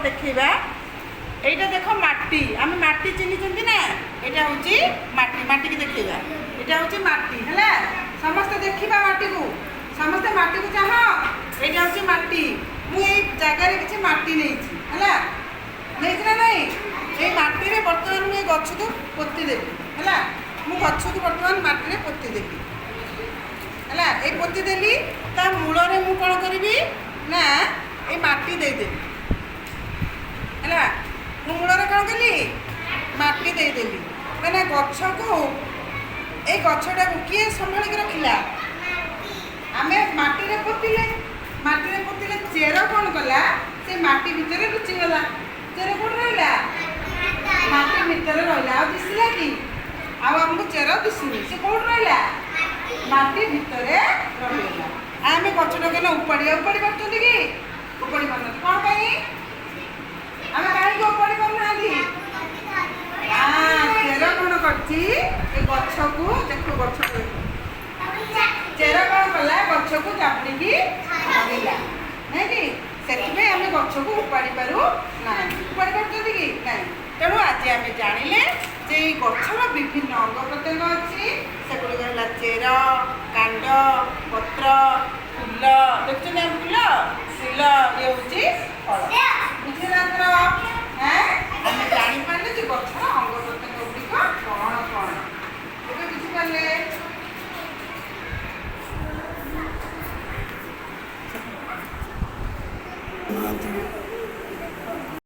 ଦେଖେଇବା। ଏଇଟା ଦେଖ, ମାଟି। ଆମେ ମାଟି ଚିହ୍ନିଛନ୍ତି ନା? ଏଇଟା ହେଉଛି ମାଟି। ମାଟିକି ଦେଖେଇବା। ଏଇଟା ହେଉଛି ମାଟି, ହେଲା? ସମସ୍ତେ ଦେଖିବା ମାଟିକୁ। ସମସ୍ତେ ମାଟିକୁ ଚାହଁ। ଏଇଟା ହେଉଛି ମାଟି। ମୁଁ ଏଇ ଜାଗାରେ କିଛି ମାଟି ନେଇଛି, ହେଲା? ନେଇଛି ନା ନାଇଁ? ଏଇ ମାଟିରେ ବର୍ତ୍ତମାନ ମୁଁ ଏଇ ଗଛକୁ ପୋତି ଦେବି, ହେଲା? ମୁଁ ଗଛକୁ ବର୍ତ୍ତମାନ ମାଟିରେ ପୋତି ଦେବି, ହେଲା? ଏଇ ପୋତି ଦେଲି। ତା ମୂଳରେ ମୁଁ କ'ଣ କରିବି ନା, ଏଇ ମାଟି ଦେଇଦେବି, ହେଲା? ମୁଁ ମୂଳରେ କ'ଣ କଲି? ମାଟି ଦେଇଦେଲି। ମାନେ ଗଛକୁ, ଏଇ ଗଛଟାକୁ କିଏ ସମ୍ଭାଳିକି ରଖିଲା? ଆମେ ମାଟିରେ ପୋତିଲେ। ମାଟିରେ ପୋତିଲେ, ଚେର କ'ଣ କଲା? ସେ ମାଟି ଭିତରେ ଲୁଚିଗଲା। ଚେର କୋଉଠି ରହିଲା? ମାଟି ଭିତରେ ରହିଲା। ଆଉ ଦିଶିଲା କି? ଆଉ ଆମକୁ ଚେର ଦିଶୁନି। ସେ କୋଉଠି ରହିଲା? ମାଟି ଭିତରେ ରହିଗଲା। ଆଉ ଆମେ ଗଛଟାକୁ ନା ଉପାଡ଼ିବା, ଉପାଡ଼ି ପାରୁଛନ୍ତି କି? ଉପାଡ଼ି ପାରୁନାହାନ୍ତି। କ'ଣ ପାଇଁ? ଆମେ କାହିଁକି ଉପାଡ଼ି ପାରୁନାହାନ୍ତି? ଚେର କ'ଣ କରିଛି ଏ ଗଛକୁ? ଦେଖ, ଗଛକୁ ଦେଖ। ଚେର କ'ଣ କଲା? ଗଛକୁ ଜାବୁଡ଼ିକି ଧରିଲା, ନାଇଁ କି? ସେଥିପାଇଁ ଆମେ ଗଛକୁ ଉପାଡ଼ି ପାରୁ ନାହାନ୍ତି। ଉପାଡ଼ି ପାରୁଛନ୍ତି କି? ନାଇଁ। ତେଣୁ ଆଜି ଆମେ ଜାଣିଲେ ଯେ ଏଇ ଗଛର ବିଭିନ୍ନ ଅଙ୍ଗ ପ୍ରତ୍ୟଙ୍ଗ ଅଛି। ସେଗୁଡ଼ିକ ହେଲା ଚେର, କାଣ୍ଡ, ପତ୍ର, ଫୁଲ। ଦେଖୁଛନ୍ତି ଆମ ଫୁଲ?